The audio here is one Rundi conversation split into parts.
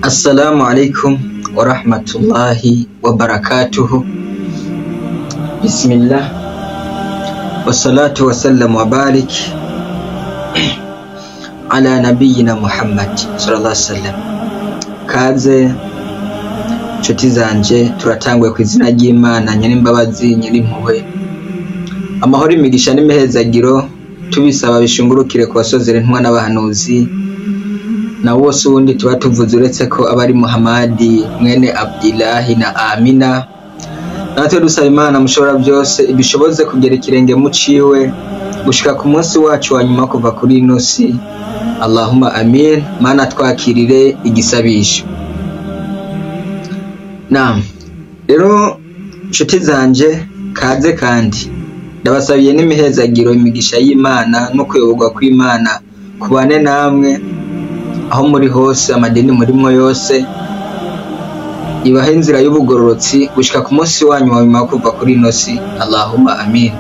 Assalamu alaikum wa rahmatullahi wa barakatuhu. Bismillah wassalatu wasallam wa barik ala nabiyina Muhammad sallallahu alaihi wasallam. Kaze nshuti zanje, turatanguye ku izina ry'Imana nyirimbabazi nyirimpuhwe, amahoro, imigisha n'imihezagiro tubisaba bishungurukire ku basozera intumwa n'abahanuzi, na wose uwundi tuba tuvuze uretse ko aba ari Muhammadi mwene Abdillahi na Amina. Natwe dusaba Imana mushobora byose ibishoboze kugera ikirenge mu ciwe gushika ku munsi wacu wa nyuma kuva kuri ino si. Allahumma amin. Mana twakirire igisabisho. Naam, rero nshuti zanje, kaze kandi ndabasabiye n'imihezagiro, imigisha y'Imana no kuyoborwa kw'Imana kubane namwe aho muri hose, amadini murimwo yose ibahe inzira y'ubugororotsi gushika ku munsi wanyu wa nyuma wo kuva kuri ino si. Allahumma amin.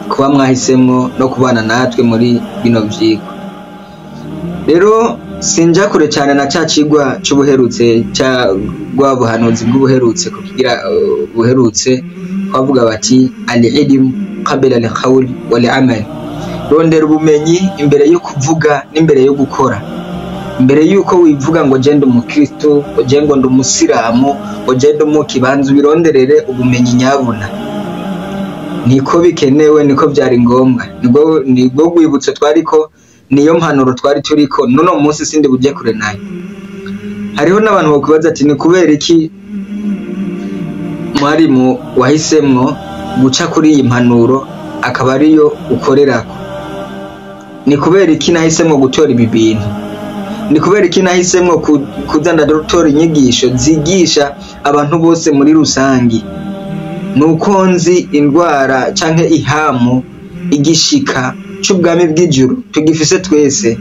Kuba mwahisemwo no kubana natwe muri bino vyigwa, rero sinja kure cyane na ca cigwa c'ubuherutse, ca bwa buhanuzi bw'ubuherutse, kugira buherutse twavuga bati al-ilm qabla al-qawl wal-amal, rondera ubumenyi imbere yo kuvuga n'imbere yo gukora. Mbere yuko wivuga ngo je ndi umukristo, ngo je ngo ndi umusilamu, ngo je ndi umukibanza, ubironderere ubumenyi nyabuna. Niko bikenewe, niko vyari ngombwa, nibwo rwibutso twariko, niyo mpanuro twari turiko. Nuno munsi sindi buje kure nayo. Hariho n'abantu bakwibaza ati ni kubera iki mwarimu wahisemwo guca kuri iyi mpanuro akaba ariyo ukorerako? Ni kubera iki nahisemwo gutora ibi bintu? Ni kubera iki nahisemwo kuza ndatora inyigisho zigisha abantu bose muri rusangi? Nuko nzi indwara canke ihamu igishika c'ubwami bw'ijuru tugifise twese,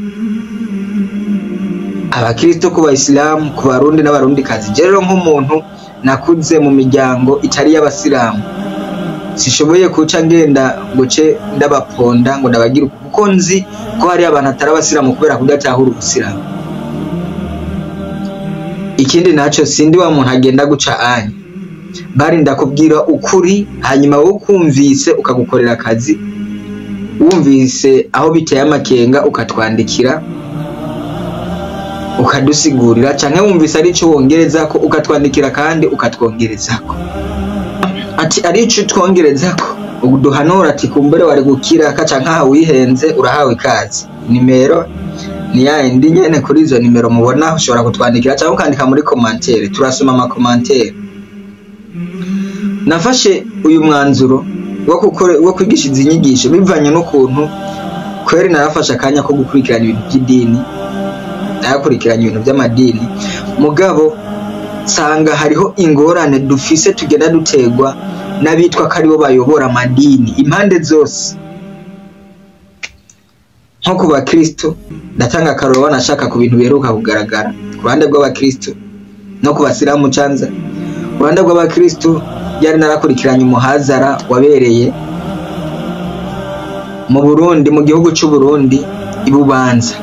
abakristo ku bayisilamu, ku barundi n'abarundikazi. Je rero nk'umuntu nakuze mu miryango itari y'abasilamu, sishoboye kuca ngenda ngo ce ndabaponda ngo ndabagira uku, kuko nzi ko hari abantu atari abasilamu kubera kudatahura ubusilamu. Ikindi naco, sindi wa muntu agenda guca anya bari, ndakubwira ukuri, hanyuma wowe ukumvise ukagukorera akazi, wumvise aho biteye amakenga ukatwandikira ukadusigurira, canke wumvise ari ico wongerezako ukatwandikira kandi ukatwongerezako, ati ari ico twongerezako uduhanura, ati kumbure wari gukira kaca nkaha wihenze, urahawe ikaze. Nimero ni ya indi nyene, kuri izo nimero mubona ushobora kutwandikira cyangwa ukandika muri commentaire, turasoma ama commentaire. Nafashe uyu mwanzuro wo kwigisha izi nyigisho bivanye n'ukuntu kweri narafashe akanya ko gukurikirana ibintu by'idini, narakurikiranye ibintu by'amadini, mugabo nsanga hariho ingorane dufise tugenda dutegwa n'abitwa ko aribo bayobora amadini impande zose. Nko ku bakristo, ndatanga akarorero banashaka ku bintu biheruka kugaragara ku ruhande rw'abakristo no ku basilamu. Canza ku ruhande rw'abakristo, yari narakurikiranye umuhazara wabereye mu Burundi, mu gihugu c'u Burundi, i Bubanza.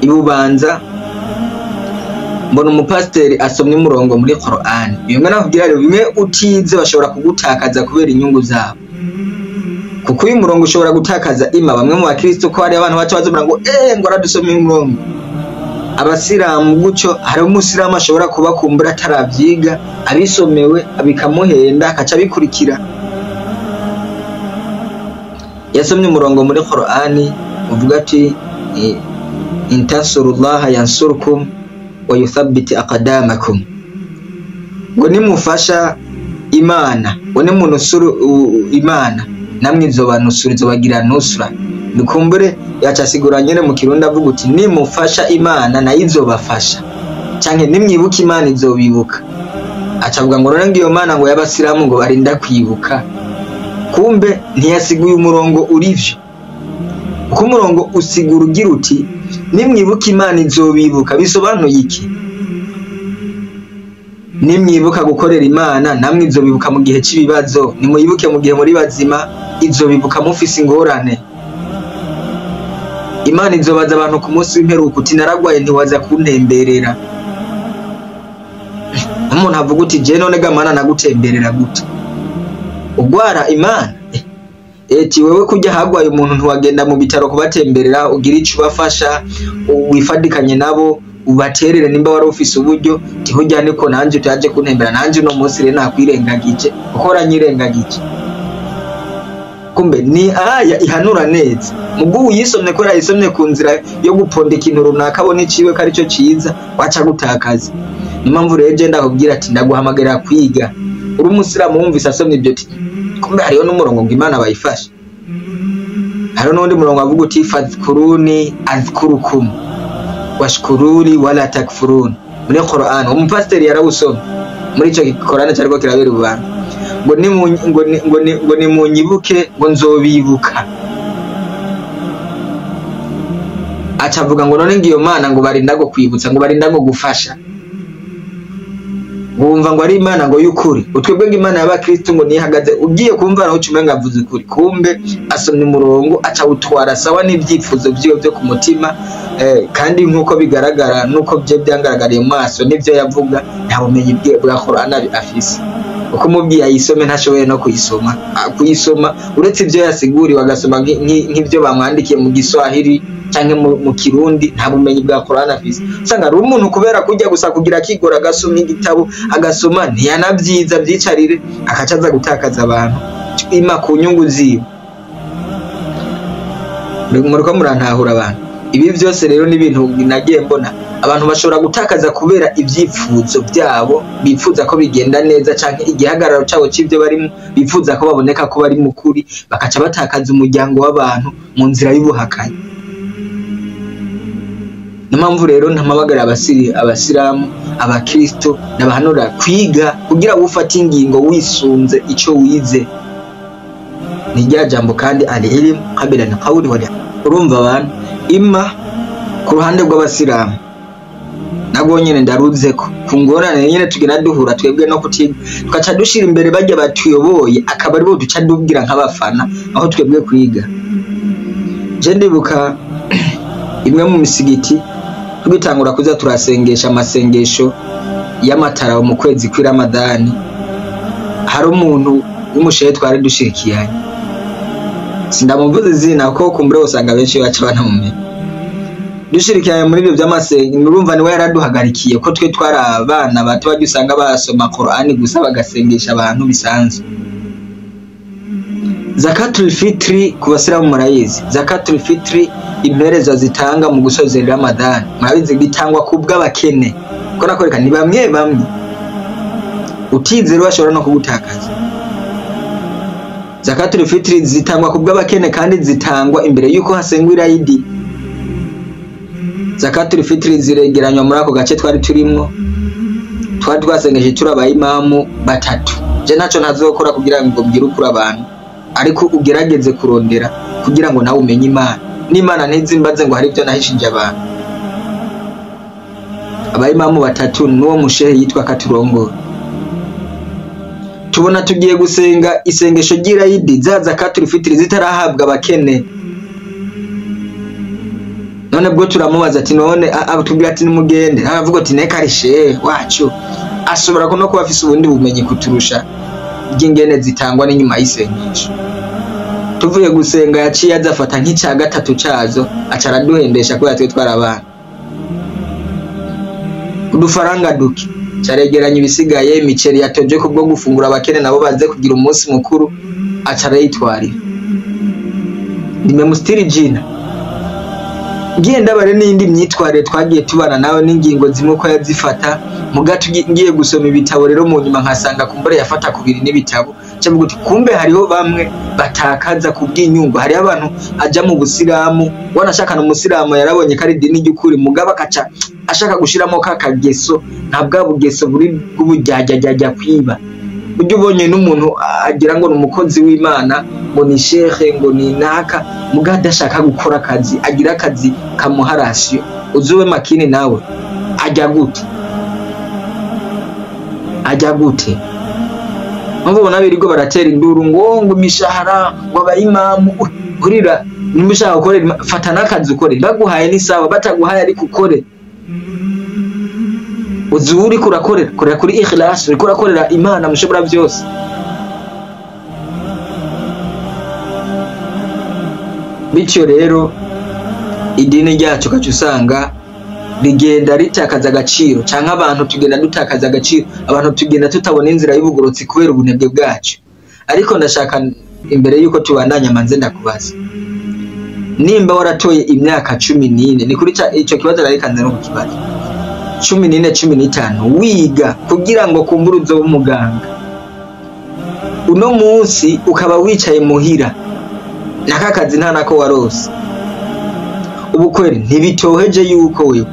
I Bubanza mbona umupasiteri asomye umurongo muri Quran. Bimwe nakubwira rero, bimwe utize bashobora kugutakaza kubera inyungu zabo, kuko uyu murongo ushobora gutakaza ima bamwe mu bakristo, ko hari abantu baca bazobona ngo ngo aradusomye umurongo. Abasilamu gutyo, hari umusilamu ashobora kuba kumbura ataravyiga, abisomewe bikamuhenda akaca abikurikira. Yasomye umurongo muri Qur'ani uvuga ati intansurullaha yansurkum wa yuthabbit aqdamakum, ngo nimufasha Imana, ngo nimunusuru Imana namwe izobanusura, izobagira nusura. Nikumbure yaca asigura nyene mu Kirundi avuga uti nimufasha Imana nayo izobafasha, canke nimwibuka Imana izobibuka. Aca avuga ngo none ngo iyo Mana ngo y'abasilamu ngo barinda kwibuka. Kumbe ntiyasiguye umurongo urivyo, kuko umurongo usigura ugira uti nimwibuka Imana izobibuka. Bisobanuye iki? Nimwibuka gukorera Imana namwe izobibuka mu gihe c'ibibazo. Nimuyibuke mu gihe muri bazima, izobibuka mufise ingorane. Imana izobaza abantu ku munsi w'imperuka uti naragwaye ntiwaza kuntemberera. Umuntu avuga uti je none ga Mana nagutemberera gute? Ugwara Imana? Eti wewe kujya hagwaye umuntu ntiwagenda mu bitaro kubatemberera, ugira ico ubafasha, wifadikanye nabo, ubaterere nimba wari ufise uburyo, tihujya niko nanje utaje kuntembera, nanje uno munsi rero nakwirengagije kuko uranyirengagije. Kumbe ni aya ihanura neza, mugu uyisomye ko yayisomye ku nzira yo guponda ikintu runaka abona iciwe ko arico ciza, waca gutakaza. Niyo mpamvu rero je ndakubwira ati ndaguhamagarira kwiga. Uri umusilamu wumvise asomye ibyo ati kumbe hariho n'umurongo ngo Imana bayifashe. Hariho n'undi murongo avuga uti fadhkuruni azkurukum washkuruni wala takfurun, muri Qur'an. Umupasiteri yarawusomye muri ico Qur'an cyariko kirabera ubantu, ngo nimunyibuke ngo nzobibuka. Aca avuga ngo none ngiyo Mana ngo barinda ngo kwibutsa, ngo barinda ngo gufasha, wumva ngo ari Imana ngo y'ukuri. Utwebwe ngo Imana y'abakristo ngo nihagaze, ugiye kumva naho ucumenga avuze ukuri, kumbe asomye umurongo aca utwara sawa n'ivyifuzo vyiwe vyo ku mutima. Kandi nkuko bigaragara nuko bye byangaragariye mu maso n'ivyo yavuga, nta bumenyi bwa Qur'an afise. Uko umubwiye ayisome ntashoboye no kuyisoma, kuyisoma uretse ivyo yasiguriwe agasoma nk'ivyo bamwandikiye mu Giswahili canke mu Kirundi, nta bumenyi bwa Qur'an afise. Usanga ari umuntu kubera kujya gusa kugira akigora agasoma igitabo agasoma ntiyanavyiza vyicarire, akaca aza gutakaza abantu ima ku nyungu ziwe. Muriko murantahura abantu. Ibi vyose rero ni ibintu nagiye mbona abantu bashobora gutakaza kubera ivyifuzo byabo, bifuza ko bigenda neza canke igihagararo cabo c'ivyo barimo, bifuza ko baboneka ko bari mukuri, bakaca batakaza umuryango w'abantu mu nzira y'ubuhakanyi. Niyo mpamvu rero ntamabagara abasilamu, abakristo n'abahanura kwiga kugira ufate ingingo wisunze ico wize. Ni rya jambo kandi al-ilm qabla al-qawl wal urumva abantu imma ku ruhande rw'abasilamu nabwo nyene ndaruze ko ku ngorane nyene tugenda duhura twebwe no kutiga, tugaca dushira imbere bajya batuyoboye akaba aribo duca dubwira nk'abafana aho twebwe kwiga. Je ndibuka imwe mu misigiti tugitangura kuza turasengesha amasengesho y'amatara mu kwezi kw'Iramadani, hari umuntu w'umushehe twari dushirikiranye, sindamuvuze izina kuko kumbure usanga benshi baca banamumenya. Dushirikiranye muri ibyo by'amasengesho, urumva niwe yaraduhagarikiye ko twe twari abana bato bajya usanga basoma Qur'ani gusa bagasengesha abantu bisanzwe. Zakatul fitri ku basilamu murayizi, zakatul fitri impereza zitanga mu gusozera Ramadhan, murabizi bitangwa ku bw'abakene. Ko nakwereka ni bamwe bamwe utizera bashobora no kugutakaza. Zakatul fitri zitangwa ku bw'abakene kandi zitangwa imbere yuko hasengwa irayidi. Zakatul fitri ziregeranywa muri ako gace twari turimwo, twari twasengeje turi abayimamu batatu. Je ntaco ntazokora kugira ngo mbwire ukuri abantu, ariko ugerageze kurondera kugira ngo nawe umenye Imana. N'Imana ntizimbaze ngo hari ibyo nahishije abantu. Abayimamu batatu n'uwo mushehe yitwa Katurongora. Tubona tugiye gusenga isengesho ry'irayidi, za zakatul fitri zitarahabwa abakene. None bwo turamubaza ati none atubwira ati nimugende, aravuga ati neka ari shehe wacu ashobora no kuba afise ubundi bumenyi kuturusha bw'ingene zitangwa n'inyuma y'isengesho. Tuvuye gusenga yaciye azafata nk'ica gatatu cazo aca araduhendesha kubera twe twari abana. Udufaranga duke caregeranya ibisigaye, imiceri yatoje kubwo gufungura abakene nabo baze kugira umunsi mukuru, aca arayitwarira. Nimemustiri jina. Ngiye ndabare n'indi myitwarire twagiye tubana nawe n'ingingo zimwe ko yazifata, muga ngiye gusoma ibitabo rero mu nyuma nkasanga kumbure yafata kubiri n'ibitabo. Cyavuga uti kumbe hariho bamwe batakaza kubw'inyungu, hariho abantu aja mu busilamu wanashaka n'umusilamu yarabonye ko ari idini ry'ukuri, mugaba akaca ashaka gushiramo ka kageso, nta bwa bugeso buri bw'ubujyajyajya kwiba. Ujya ubonye n'umuntu agira ngo ni umukozi w'Imana, ngo ni shehe, ngo ni naka, muga adashaka gukora akazi, agira akazi kamuha rasiyo. Uzube makini nawe, ajya gute? Ajya gute? Mpamvu ubona birirwa baratera induru ngo ngo imishahara, ngo abayimamu, urira Nimba ushaka gukorera, fata n'akazi ukore, baguhaye ni sawa, bataguhaye ariko ukore. Uzi uwo uriko urakorera, korera kuri ikhlas, uriko urakorera Imana mushobora byose. Bityo rero idini ryacu ugaca usanga rigenda ritakaza agaciro, canke abantu tugenda dutakaza agaciro, abantu tugenda tutabona inzira y'ubugorotsi kubera ubunebwe bwacu. Ariko ndashaka imbere yuko tubandanya manze ndakubaza, nimba waratoye imyaka 14, ni kuri ico kibazo narikanze no kukibaza, 14 15 wiga kugira ngo kumbure uzobe umuganga, uno munsi ukaba wicaye muhira naka kazi nta nako warose, ubu kweri ntibitoheje yuko wewe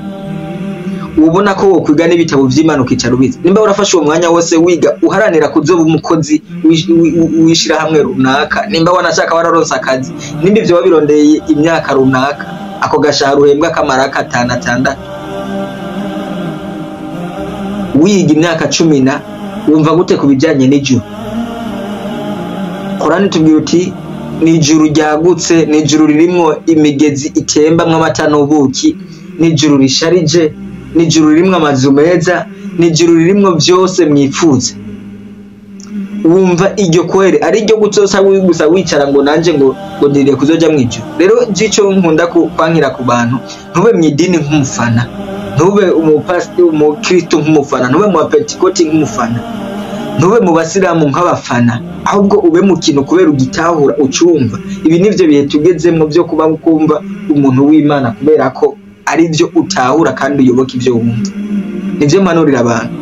ubona ko wokwiga n'ibitabo vy'Imana ukicara ubizi. Nimba warafashe uwo mwanya wose wiga uharanira kuzoba umukozi w'ishirahamwe runaka, nimba wanashaka wararonse akazi, nimba ivyo wabirondeye imyaka runaka, ako gashahara uhembwa kamaraka 5 6, wiga imyaka 10 na wumva gute kubijanye n'ijuru? Qur'an tubwira uti ni ijuru ryagutse, ni ijuru ririmwo imigezi itembamwo amata n'ubuki, ni ijuru risharije, ni ijuru ririmwo amazu meza, ni ijuru ririmwo vyose mwifuza. Wumva iryo kwere ari iryo gutosa gusa wicara ngo nanje ngo ndiriye kuzoja mwijuru? Rero jico nkunda kwankira ku bantu, ntube mwidini nk'umufana, ntube umupasiteri umukristo nk'umufana, ntube mu bapentikoti nk'umufana, ntube mu basilamu nk'abafana, ahubwo ube mu kintu kubera ugitahura ucumva. Ibi nivyo bihe tugezemwo vyo kuba ukumva umuntu w'Imana kubera ko ari byo utahura kandi uyoboka ivyo wumva. Nivyo mpanurira abantu.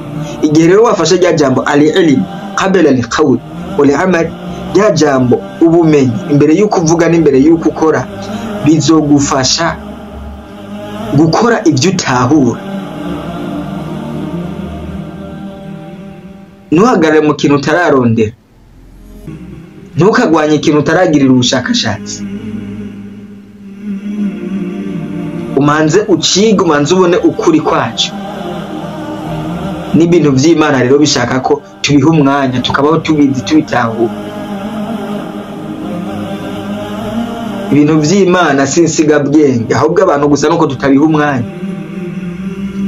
Igihe rero wafashe rya jambo al-ilm qabla al-qawl wal-amal, rya jambo ubumenyi imbere y'uko uvuga n'imbere y'uko ukora, bizogufasha gukora ibyo utahura. Ntuhagarare mu kintu utararondera, ntukagwanye ikintu utaragirira ubushakashatsi. Umanze ucige, umanze ubone ukuri kwacu. N'ibintu vy'Imana rero bishaka ko tubiha umwanya, tukabaho tubizi, tubitahura. Ibintu vy'Imana si insigabwenge, ahubwo abantu gusa nuko tutabiha umwanya.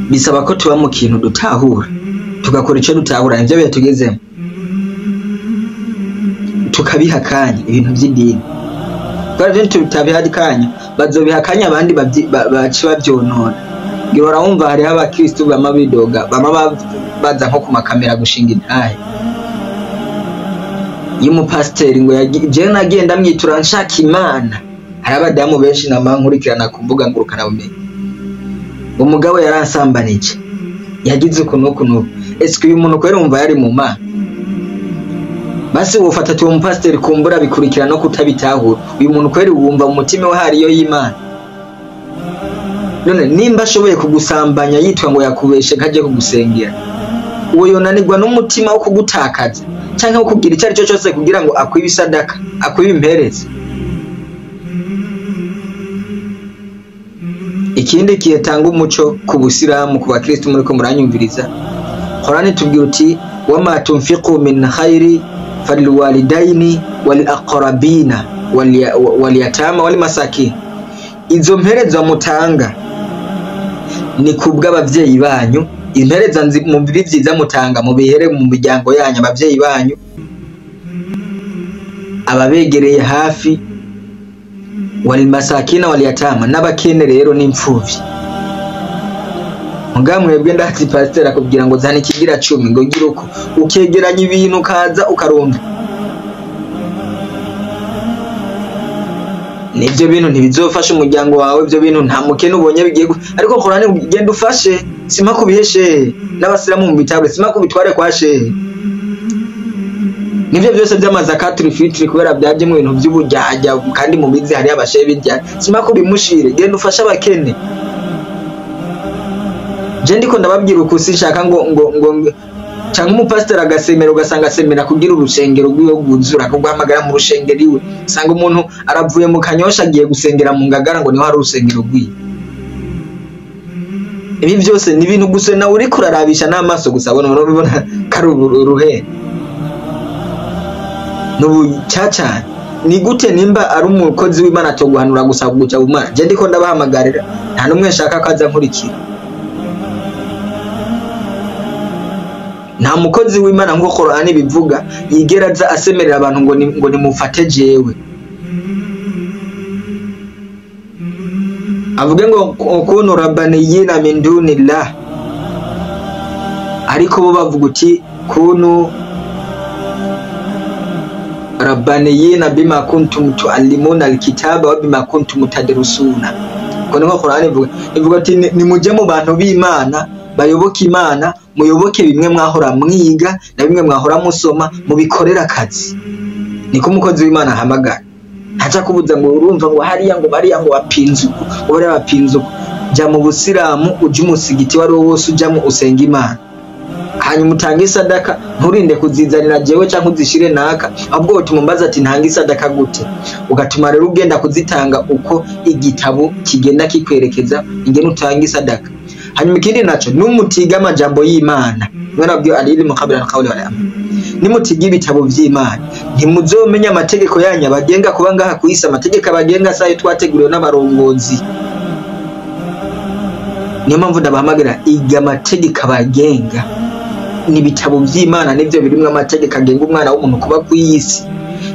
Bisaba ko tuba mu kintu dutahura, tugakora ico dutahura, nivyo bihe tugezemo, tukabiha akanya ibintu vy'idini. Kubera ivyo tutabiha akanya, bazobiha akanya abandi bace bavyonona. Ngira urumva hariho abakristo bama bidoga, bama baza nko ku makamera gushinga intahe. Iyo umupasiteri ngo jewe nagiye ndamwitura nshaka Imana, hari abadamu benshi nama nkurikirana ku mbuga ngurukanabumenyi, umugabo yaransambanije, yagize uku n'uku n'uku. Ese uyu muntu kwera wumva yari mu Mana? Basi wofata ati uwo mupasiteri kumbura bikurikira no kutabitahura, uyu muntu kweri wumva mu mutima we hariyo y'Imana? None nimba ashoboye kugusambanya yitwa ngo yakubeshe nkaje kugusengera, uwo yonanirwa n'umutima wo kugutakaza canke wo kugira icyo ari cyo cyose kugira ngo akwibe isadaka, akwibe impereza. Ikindi kihetanga umuco ku Busilamu, ku bakristo muriko muranyumviriza, Qur'an tubwira uti wama tunfiqu min khairi falwalidaini wal aqrabina wal yatama wal masakin. Izo mpereza mutanga ni kubw'abavyeyi banyu, impereza mu bivyiza mutanga mubihere mu miryango yanyu, abavyeyi banyu, ababegereye hafi, wal masakina wal yatama, n'abakene rero n'imfuvyi. Muga mwebwe ndazi pastor akubwira ngo zana ikigira 10 ngo gira uko, ukegeranya ibintu ukaza ukarunda. Nivyo bintu ntibizofasha umuryango wawe, ivyo bintu nta mukene ubonye bigiye, ariko Qur'an genda ufashe, sima kubiheshe n'abasilamu mu bitabo, sima kubitware kwa shehe. Nivyo byose by'amazakatul fitri kubera byaje mu bintu by'ubujyajya kandi mu mizi hari abashehe bijya, sima kubimushire, genda ufashe abakene. Je ndiko ndababwira uko sinshaka ngo ngo ngo canke umupasiteri agasemera, ugasanga asemera kugira urusengero rwiwe rwuzura, kuguhamagara mu rushengero iwe, usanga umuntu aravuye mu Kanyosha agiye gusengera mu Ngagara ngo niho hari urusengero rwiwe. Ibi byose ni ibintu gusa nawe uriko urarabisha n'amaso gusa, abona urabibona ko ari uruhere n'ubucacane. Ni gute nimba ari umukozi w'Imana atoguhanura gusa kuja mu Mana? Je ndiko ndabahamagarira, nta n'umwe nshaka ko aza nkurikira. Nta mukozi w'Imana nk'uko Qur'ani bivuga yigera aza asemerera abantu ngo nimufate jewe, avuge ngo kunu rabbaniyina min dunillah, ariko bo bavuga uti kunu rabbaniyina bima kuntum tuallimuna alkitaba wa bima kuntum tadrusuna. Ko niko Qur'ani ivuga ati nimuje mu bantu b'Imana bayoboka Imana, muyoboke bimwe mwahora mwiga na bimwe mwahora musoma, mubikorera akazi. Niko umukozi w'Imana ahamagara. Ntaca kubuza ngo urumva ngo hariya ngo bariya ngo bapinzuko, ngo bariya bapinzuko. Jya mu Busilamu uje umusigiti wari wose ujamo usenga Imana, hanyuma utange isadaka, nturinde kuzizanira jewe canke uzishire naka, ahubwo utuma umbaza ati ntanga isadaka gute? Ugatuma rero ugenda kuzitanga uko igitabo kigenda kikwerekeza ingene utanga isadaka. Hanyuma ikindi naco, numutiga amajambo y'Imana, mwe nabyo alilmu qabla alqawli wal amal, nimutiga ibitabo vy'Imana ntimuzomenya amategeko yanyu abagenga kuba ngaha kwisi. Amategeko abagenga sayo twateguriwe n'abarongozi. Niyo mpamvu ndabahamagara, iga amategeko abagenga. Ni ibitabo vy'Imana nivyo birimwo amategeko agenga umwana w'umuntu kuba kw'isi.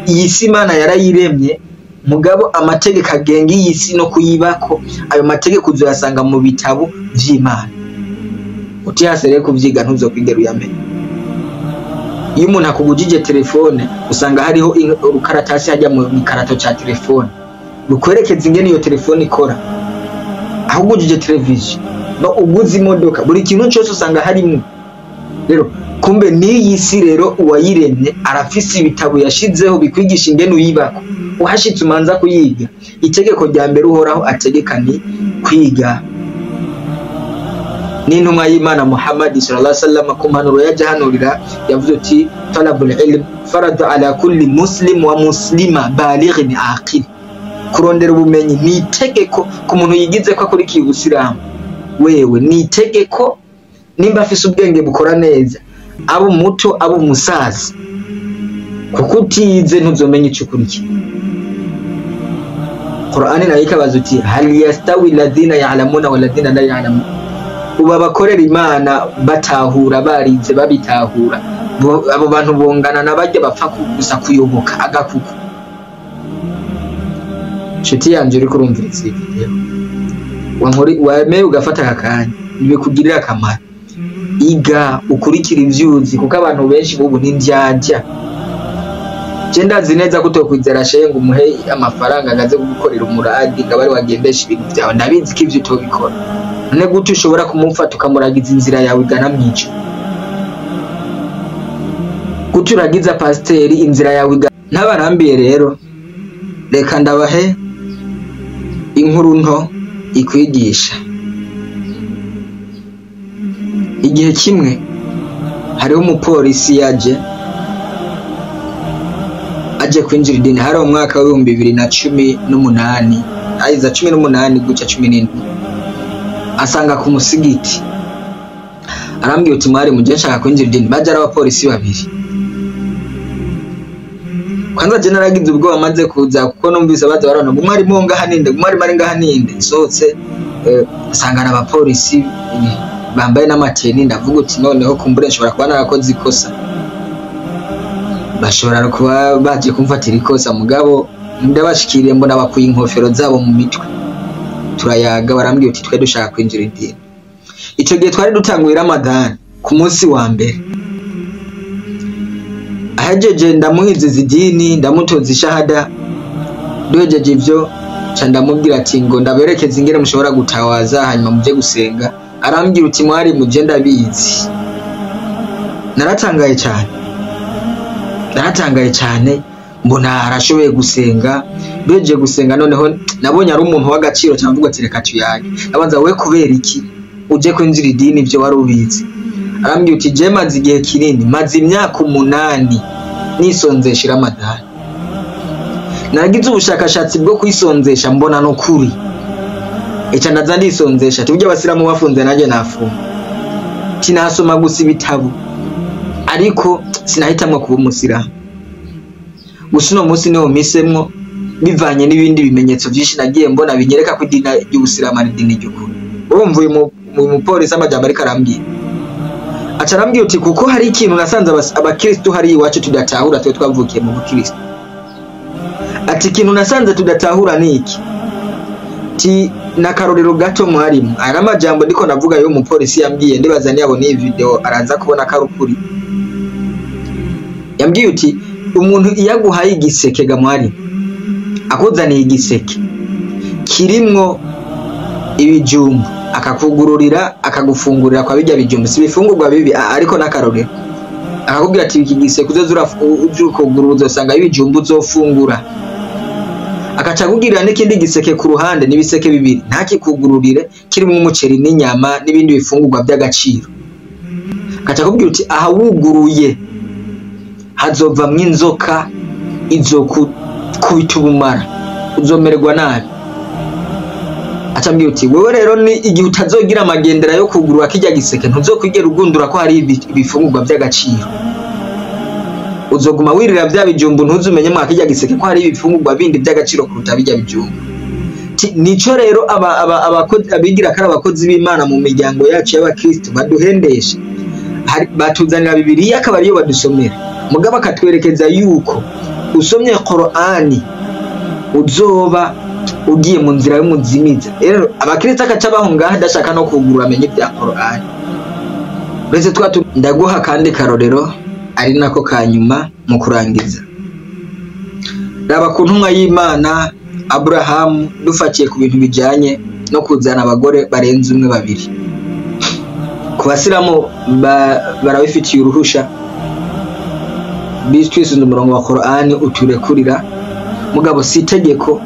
Iyi si Imana yarayiremye, mugabo amategeko agenga iyi si no kuyibako, ayo mategeko uzoyasanga mu bitabo vy'Imana. Utihase rero kuvyiga ntuzokwigera uyamenya. Iyo umuntu akugujije telefone usanga hariho urukaratasi hajya mu gikarato ca telefone rukwerekeza ingene iyo telefone ikora. Aho ugujije televiziyo no uguze imodoka, buri kintu cyose usanga harimo. Rero kumbe n'iyi si rero uwayiremye arafise ibitabo yashizeho bikwigisha ingene uyibako. Uhashitse umanza kuyiga. Itegeko rya mbere Uhoraho ategeka ni kwiga. N'intumwa y'Imana Muhammad sallallahu alaihi wasallam ku mpanuro yaje hanurira yavuze ati talabul ilm faradu ala kulli muslim wa muslima balighin aqil. Kurondera ubumenyi ni itegeko ku muntu yigize ko akurikiye Ubusilamu. Wewe ni itegeko nimba afise ubwenge bukora neza, abo muto abo umusaza, kuko utize ntuzomenya ico ukurikiye. Qur'ani nayo ikabaza uti hal yastawi alladhina ya'lamuna walladhina la ya'lamun. Ubu abakorera Imana batahura barize babitahura, abo bantu bongana n'abajya bapfa gusa kuyoboka agakuku. Nshuti yanje uriko urumviriza iyi video, wemeye ugafata aka kanya, ntibikugirira akamaro. Iga ukurikira ivyuzi, kuko abantu benshi bubu n'indyarya. Je ndazi neza ko utokwizera shehe ngo umuhe amafaranga agaze kugukorera umuradi ngo abe ari wagendesha ibintu vyawe. Ndabizi ko ivyo utobikora. None gute ushobora kumufata ukamuragiza inzira yawe igana mw'ico? Gute uragiza pasiteri inzira yawe igana? Ntabarambiye rero, reka ndabahe inkuru nto ikwigisha. Igihe kimwe hariho umupolisi yaje aje kwinjira idini. Hari umwaka w'ibihumbi bibiri na cumi n'umunani, ayiza 18 guca 17, asanga ku musigiti. Arambwira uti mwari muje nshaka kwinjira idini. Baje ari abapolisi babiri. Kwanza je naragize ubwoba maze kuza, kuko numvise baza barona ngo mwari ngaha ninde, mwari ari ngaha ninde. Nsohotse nsanga n'abapolisi bambaye n'amateni. Ndavuga uti noneho kumbure nshobora kuba narakoze ikosa, bashobora kuba baje kumfatira ikosa. Mugabo ndabashikiriye mbona bakuye inkofero zabo mu mitwe, turayaga. Barambwira uti twe dushaka kwinjira idini. Ico gihe twari dutanguye Ramadhan ku munsi wa mbere. Ahejeje ndamuhiziza idini, ndamutoza ishahada. Duhejeje ivyo ca ndamubwira ati ngo ndaberekeza ingene mushobora gutawaza hanyuma muje gusenga. Arambwira uti mwari muje ndabizi. Naratangaye cyane, naratangaye cyane, mbona arashoboye gusenga. Duhejeje gusenga noneho nabonye ari umuntu w'agaciro, cyamvuga ati reka tuyage. Abanza we kubera iki uje kwinjira idini ibyo wari ubizi? Arambwira uti je maze igihe kinini, maze imyaka 8 nisonzesha Ramadhan. Nagize ubushakashatsi bwo kwisonzesha mbona no kuri. Eca ndaza ndisonzesha, tubye abasilamu bafunze nanjye nafunga. Tinasoma gusa ibitabo, ariko sinahitamwe kuba umusilamu. Gusa uno munsi niho mpisemwo, bivanye n'ibindi bimenyetso byinshi nagiye mbona binyereka ko idini ry'Ubusilamu ari idini ry'ukuri. Urumva uyu mupolisi amajambo ariko arambwira, aca arambwira uti kuko hari ikintu nasanze abakristu hari iwacu tudatahura, twe twavukiye mu bukristu. Ati ikintu nasanze tudatahura ni iki? Ti nakarorero gato mwarimu. Aya amajambo ndiko navuga yo umupolisi yambwiye, ndibaza niyabona iyi video araza kubona ko ari ukuri. Yambwiye uti umuntu iyo aguhaye igiseke ga mwarimu, akuzaniye igiseke kirimwo ibijumbu, akakugururira akagufungurira kwa bijya bijumbu, si ibifungurwa bibi ariko nakarorero, akakubwira ati iki giseke uzoza urukugurura uzosanga ibijumbu uzofungura. Akaca akugirira n'ikindi giseke ku ruhande, n'ibiseke bibiri, ntakikugururire, kirimo umuceri n'inyama n'ibindi bifungurwa by'agaciro. Akaca akubwira uti aha wuguruye hazovamwo inzoka izokukubita ubumara, uzomererwa nabi. Aca ambwira uti wewe rero ni igihe utazogira amagendera yo kugurura kijya giseke, ntuzokwigera ugundura ko hari ibifungurwa by'agaciro. Uzoguma wirira bya bijumbu, ntuzumenye mwa kijya giseke ko hari ibifungurwa bindi by'agaciro kuruta bijya bijumbu. Nico rero abakozi abigira kari abakozi b'Imana mu miryango yacu y'abakristo baduhendesha, batuzanira Bibiliya akaba ariyo badusomera, mugabo akatwerekeza yuko usomye Qur'ani uzoba ugiye mu nzira y'umuzimiza. Rero abakristo akaca baho ngaha adashaka no kugurura amenye ibya Qur'ani. Uretse twa ndaguha kandi karorero ari nako kanyuma mu kurangiza. Raba ku ntumwa y'Imana Aburahamu, dufatiye ku bintu bijanye no kuzana abagore barenze umwe babiri. Ku basilamu barabifitiye uruhusha, bitwisunze umurongo wa Qur'ani uturekurira, mugabo si itegeko,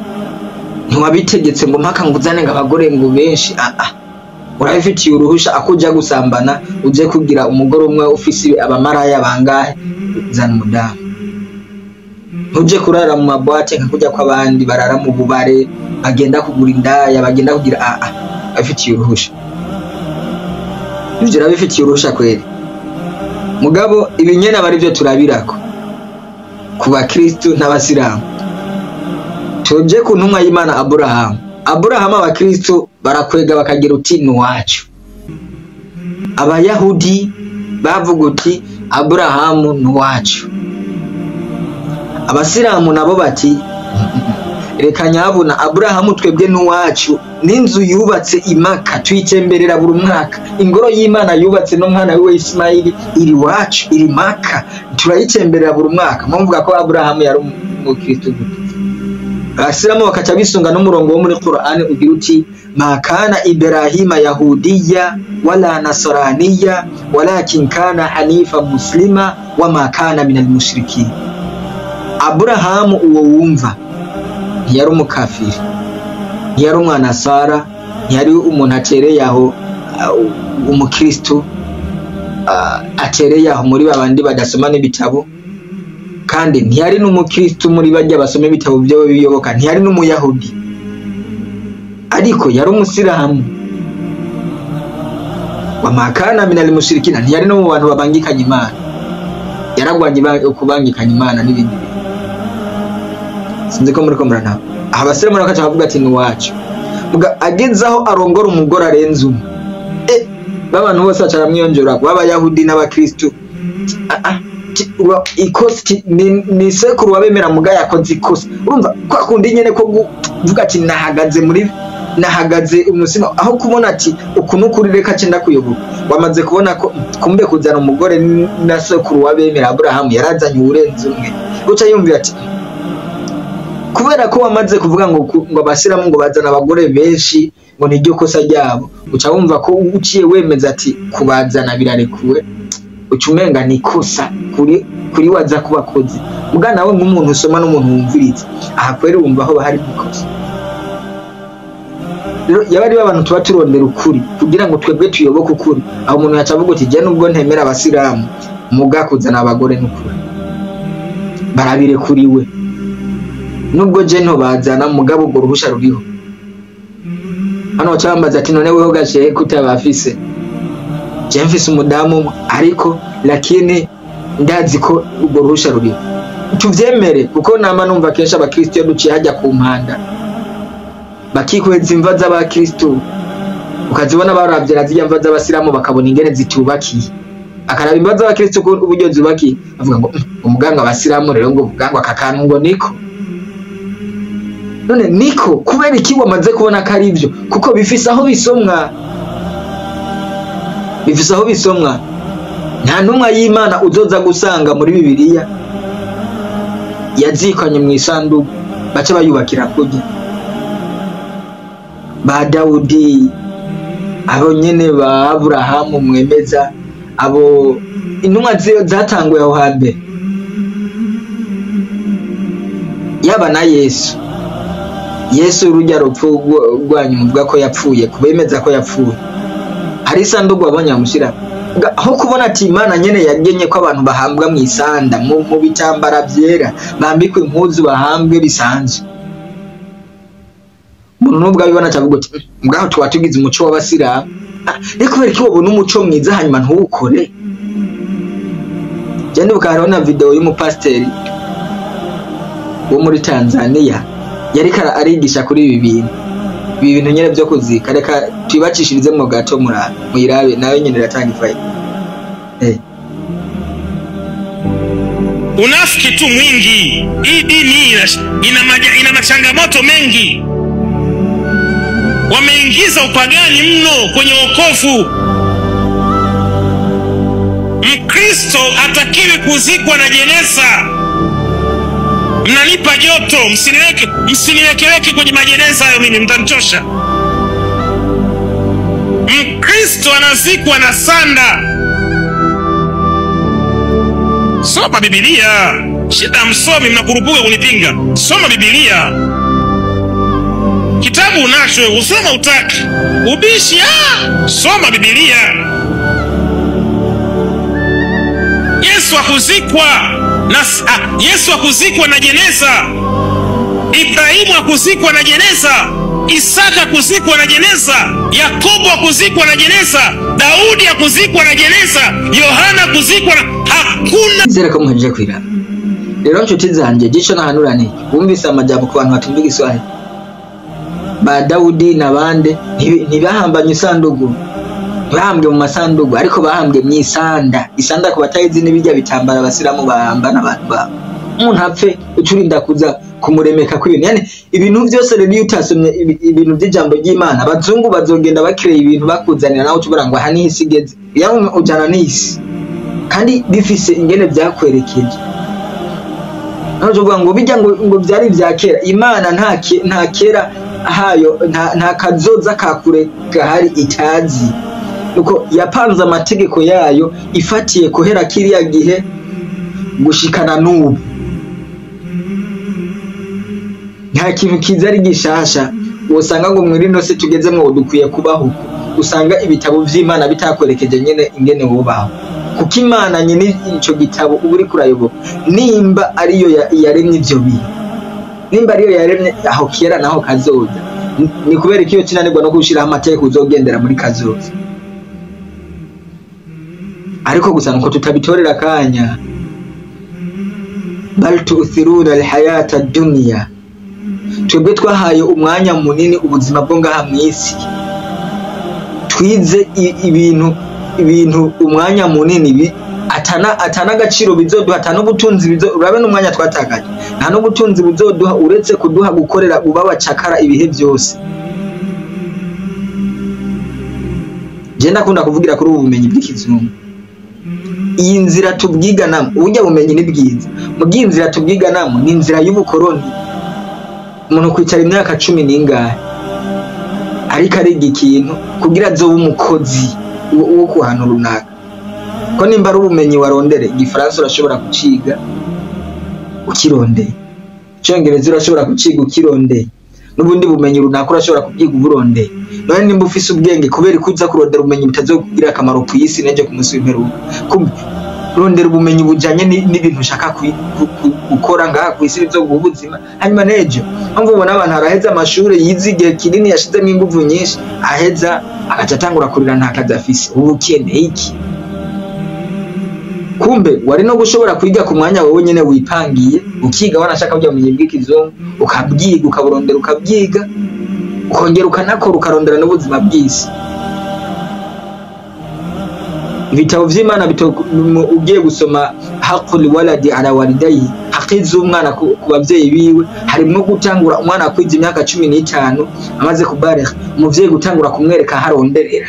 ntiwabitegetse ngo mpaka nguzane ngo abagore ngo benshi. Urabifitiye uruhusha, akuja gusambana uje kugira umugore umwe ufise abamaraya bangahe, zana umudamu. Ntuje kurara mu mabwate nka kujya kw'abandi barara mu bubare, bagenda kugura indaya, bagenda kugira abifitiye uruhusha. Ivyo urabifitiye uruhusha kweri. Mugabo ibinyene aba arivyo turabirako ku bakristu n'abasilamu. Tuje ku ntumwa y'Imana Aburahamu. Aburahamu abakristu barakwega bakagira uti ni uwacu. Abayahudi bavuga uti Aburahamu ni uwacu. Abasilamu nabo bati reka nyabuna Aburahamu twebwe ni uwacu, n'inzu yubatse i Maka tuyitemberera buri mwaka, ingoro y'Imana yubatse n'umwana wiwe Ismaili iri iwacu, iri Maka, turayitemberera buri mwaka. Mumvuga ko Aburahamu yari umukristo gute? Abasilamu bakaca bisunga n'umurongo wo muri Qur'ani ugira uti ma kana Ibrahima yahudiya wala nasraniya walakin kana hanifa muslima wa ma kana minal mushrikin. Aburahamu uwo wumva ntiyari umukafiri, ntiyari umwanasara, ntiyari umuntu atereye aho umukristo atereye aho muri babandi badasoma n'ibitabo, kandi ntiyari n'umukristo muri bajya basoma ibitabo byabo biyoboka, ntiyari n'umuyahudi, ariko yari umusilamu. Wa makana minal mushrikina, ntiyari no mu bantu babangikanye Imana, yaragwanye kubangikanya Imana n'ibindi bintu. Sinzi ko muri ko murana. Aha abasilamu nabo bakaca bavuga ati ni uwacu. Muga ageze aho arongora umugore arenze umwe, babantu bose baca baramwiyonjora, b'abayahudi n'abakristo. Ikosi ni sekuru wabemera muga yakoze ikosa. Urumva kwa kundi nyene ko kuvuga ati nahagaze muri nahagaze umusima, aho kubona ati ukuntu kuri reka cenda kuyoboka, wamaze kubona ko kumbe kuzana umugore na sekuru wabemera Aburahamu yarazanye urenze umwe. Guca yumvira ati kubera ko wamaze kuvuga ngo abasilamu ngo bazana abagore benshi ngo niryo kosa ryabo, uca wumva ko uciye wemeza ati kubazana birarekuwe, uca umenga ni kosa kuri waza kubakozi. Muga nawe nk'umuntu usoma n'umuntu wumviriza aha kweri wumva aho bahari ikosa. Rero yaba ari abantu tuba turondera ukuri kugira ngo twebwe tuyoboke ukuri, aho umuntu yaca avuga uti je nubwo ntemera abasilamu muga kuzana abagore n'ukuri barabirekuriwe, nubwo je ntobazana mugabo urwo ruhusha ruriho. Hano baca bambaza ati none weho gashehe kutabafise? Je mfise umudamu umwe, ariko lakini ndazi ko urwo ruhusha ruriho. Tuvyemere, kuko nama numva kenshi abakristo iyo duciye hajya ku mpanda bakikweza imva z'abakristo, ukazibona baravye zirya mva z'abasilamu bakabona ingene zitubakiye, akaraba imva z'abakristo uburyo zubakiye, avuga ngo umuganga abasilamu rero ngo umuganga akakantu ngo niko. None niko kubera iki wamaze kubona ko ari ivyo? Kuko bifise aho bisomwa, bifise aho bisomwa. Nta ntumwa y'Imana uzoza gusanga muri Bibiliya yazikanye mu isanduku bace bayubakira kurya. Ba Dawudi, abo nyene ba Aburahamu mwemeza, abo intumwa zatanguye aho hambere, yaba na Yesu. Yesu urujya rupfu rwanyu muvuga ko yapfuye, kubemeza ko yapfuye, hari isanduku wabonye bamushyira aho kubona ati Imana nyene yagenye ko abantu bahambwa mu isanda, mu bitambara vyera, bambikwe impuzu bahambwe bisanzwe. Umuntu nubwo abibona acavuga ati ngaho tuba tugize umuco w'abasilamu. Ni kubera iki wobona umuco mwiza hanyuma ntuwukore? Je ndibuka hariho na video y'umupasiteri wo muri Tanzania yariko arigisha kuri ibi bintu, ibi bintu nyene vyo kuzika. Reka twibacishirize mu gato muyirabe nawe nyene iratanga ifaida. Unafiki tu mwingi. Hii dini ina machangamoto mengi. Wameingiza upagani mno kwenye wokovu. Mkristo hatakiwi kuzikwa na jeneza. Mnanipa joto, msiniwekeleke kwenye majeneza hayo, mimi mtanichosha. Mkristo anazikwa na sanda. Soma Biblia. Shida msomi, mnakurupuka kunipinga. Soma Biblia. Kitabu unacho, usoma utaki. Ubishi, soma Biblia. Yesu hakuzikwa na Yesu hakuzikwa na jeneza. Ibrahimu hakuzikwa na jeneza. Isaka hakuzikwa na jeneza. Yakobo hakuzikwa na jeneza. Daudi hakuzikwa na jeneza. Yohana hakuzikwa na hakuna. Nizere ko muhejeje kwiraba. Rero nshuti zanje, gico nahanura niki? Wumvise amajambo ku bantu batumva Igiswahili. Ba Daudi nabande ntibahambanye isanduku, ntibahambwe mu masanduku, ariko bahambwe mu isanda. Isanda ku batayizi n'ibijya bitambara abasilamu bahamba n'abantu babo. Umuntu apfe ucurinda kuza kumuremeka kw'ibintu. Yani ibintu byose rero iyo utasomye ibintu by'ijambo ry'Imana, abazungu bazogenda bakireye ibintu bakuzanira nawe utubura ngo aha niho isi igeze. Yawe ujana n'isi. Kandi bifise ingene byakwerekeje. Naho uvuga ngo bijya ngo byari bya kera. Imana nta kera hayo, nta kazoza kakure gahari itazi. Nuko yapanze amategeko yayo ifatiye kuhera kiriya gihe gushikana n'ubu. Nta kintu kiza ari gishasha wosanga ngo muri no se tugezemwo dukwiye kubaho. Usanga ibitabo vy'Imana bitakwerekeje nyene ingene wobaho. Kuko Imana nyene ico gitabo uba uriko urayoboka, nimba ariyo yaremye ivyo bintu, nimba ariyo yaremye aho kera naho kazoza, ni kubera iki iyo kinanirwa no gushiraho amategeko uzogendera muri kazoza? Ariko gusa nuko tutabitorera akanya. Bal tu'thiruna alhayata ad-dunya, twebwe twahaye umwanya munini ubuzima bwo ngaha mw'isi, twize ibintu umwanya munini atana agaciro bizoduha, atana ubutunzi bizo, urabe n'umwanya twatakaje, nta n'ubutunzi buzoduha uretse kuduha gukorera ubabacakara ibihe byose. Je ndakunda kuvugira kuri ubu bumenyi bw'ikizungu. Iyi nzira tubwiganamo, uburyo bumenyi ni bwiza, mu nzira tubwiganamo ni inzira y'ubukoroni. Umuntu kwicara imyaka 10 n'ingahe ariko ariga ikintu kugira azobe umukozi wo ku hantu runaka. Ko nimba ari ubumenyi warondere, igifaransa urashobora kuciga ukirondeye, icongereza urashobora kuciga ukirondeye, n'ubundi bumenyi runaka urashobora kubyiga uburondeye. None nimba ufise ubwenge, kubera ko uza kurondera ubumenyi butazokugira akamaro ku isi n'ejo ku munsi w'imperuka, kumbe rondera ubumenyi bujanye n'ibintu ushaka gukora ngaha ku isi bizoguha ubuzima hanyuma n'ejo. Mpamvu ubona abantu araheza amashure yize igihe kinini yashizemo inguvu nyinshi, aheza agaca atangura kurira nta kazi afise. Ubukene iki? Kumbe wari no gushobora kwiga ku mwanya wowe nyene wipangiye, ukiga wanashaka burya bumenyi bw'ikizungu, ukabwiga ukaburondera ukabyiga, ukongera ukanakora ukarondera n'ubuzima bw'isi. Ibitabo vy'Imana ugiye gusoma haqul waladi ala walidayi, haki z'umwana ku bavyeyi biwe, harimwo gutangura umwana akwiza imyaka 15 amaze kubaregha, umuvyeyi gutangura kumwereka haronderera.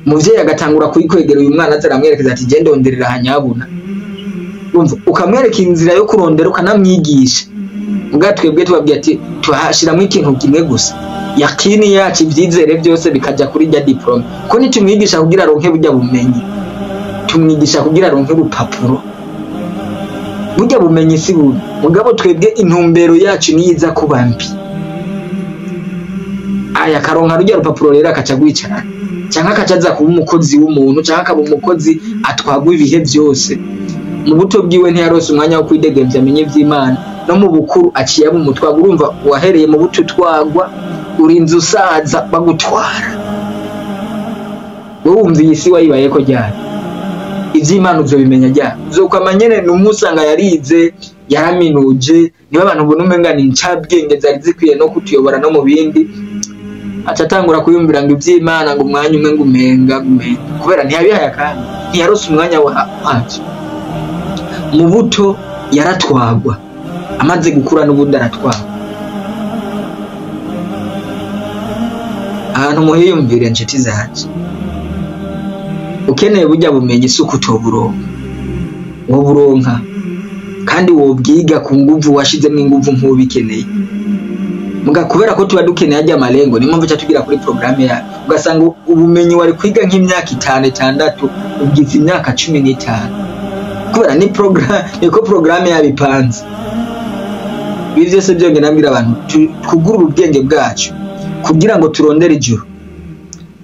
Umuvyeyi agatangura kuyikwegera uyu mwana aza aramwerekeza ati genda ndonderera hanyabuna. Urumva ukamwereka inzira yo kurondera ukanamwigisha. Muga twebwe tubabwiye ati tuhashiramwo ikintu kimwe gusa, yakini yacu ivyizere byose bikaja kuri rya diplome. Ko nitumwigisha kugira aronke burya bumenyi, tumwigisha kugira aronke urupapuro. Burya bumenyi si bubi, mugabo twebwe intumbero yacu niyiza kuba mbi. Aya karonka rujya rupapuro rero akaca gwicarana, canke akaca aza kuba umukozi w'umuntu, canke akaba umukozi atwagwa ibihe byose. Mu buto bwiwe ntiyarose umwanya wo kwidegemvya amenye ivy'Imana, no mu bukuru aciye aba umutwagwa. Urumva wahereye mu buto utwagwa, urinze usaza bagutwara. Wowe wumva iyi si wayibayeko ryari? Ivy'Imana uzobimenya ryari? Uzokwama nyene n'umusanga yarize, yaraminuje, niba abantu ubona umenga ni incabwenge zari zikwiye no kutuyobora no mu bindi, aca atangura kuyumvira ngo ivy'Imana ngo umwanya umwe ngo umenga umenga, kubera ntiyabihaye akanya, ntiyarose umwanya wavyo. Mu buto yaratwagwa, amaze gukura n'ubundi aratwagwa. Ahantu muhiyumvire nshuti zanje, ukeneye burya bumenyi si uko utoburonka, woburonka kandi wobwiga ku nguvu washizemwo inguvu nk'ubikeneye. Muga kubera ko tuba dukeneye ajya malengo, niyo mpamvu tugira kuri programme yacu, ugasanga ubumenyi wari kwiga nk'imyaka 5 6 ubwiza imyaka 15, kubera ni programme, niko programme yabipanze. Ibi byose byongera nabwira abantu twugurure ubwenge bwacu kugira ngo turondere ijuru.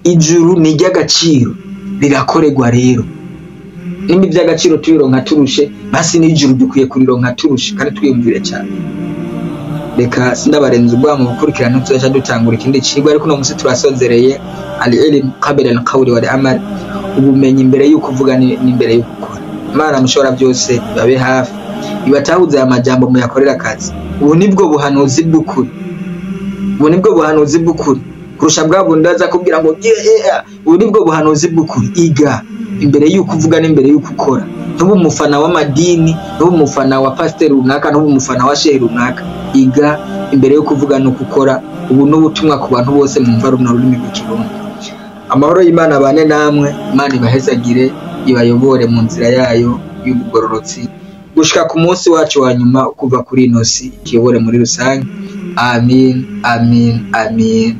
Ijuru ni iry'agaciro, rirakorerwa rero. Nimba iby'agaciro tubironka turushe, basi n'ijuru dukwiye kurironka turushe kandi twiyumvire cyane. Reka sindabarenza ubwa mu gukurikirana, tuzaca dutangura ikindi cigwa, ariko uno munsi turasozereye al-ilm qabla al-qawli wal-amal, ubumenyi imbere y'uko uvuga n'imbere y'uko ukora. Imana mushobora byose babe hafi, ibatahuze aya majambo muyakorera akazi. Ubu nibwo buhanuzi bw'ukuri, ubu nibwo buhanuzi bw'ukuri kurusha bwa bundi aza kubwira ngo ubu nibwo buhanuzi bw'ukuri. Iga imbere y'uko uvuga n'imbere y'uko ukora. Ntube umufana w'amadini, ntube umufana wa pasiteri runaka, ntube umufana wa shehe runaka. Iga imbere yo kuvuga no gukora. Ubu n'ubutumwa ku bantu bose mwumva runo rurimi rw'ikirundi. Amahoro y'Imana abane namwe, Imana ibahezagire, ibayobore mu nzira yayo y'ubugororotsi gushika ku munsi wacu wa nyuma kuva kuri ino si, ikiyobore muri rusange. Amin, amin, amin.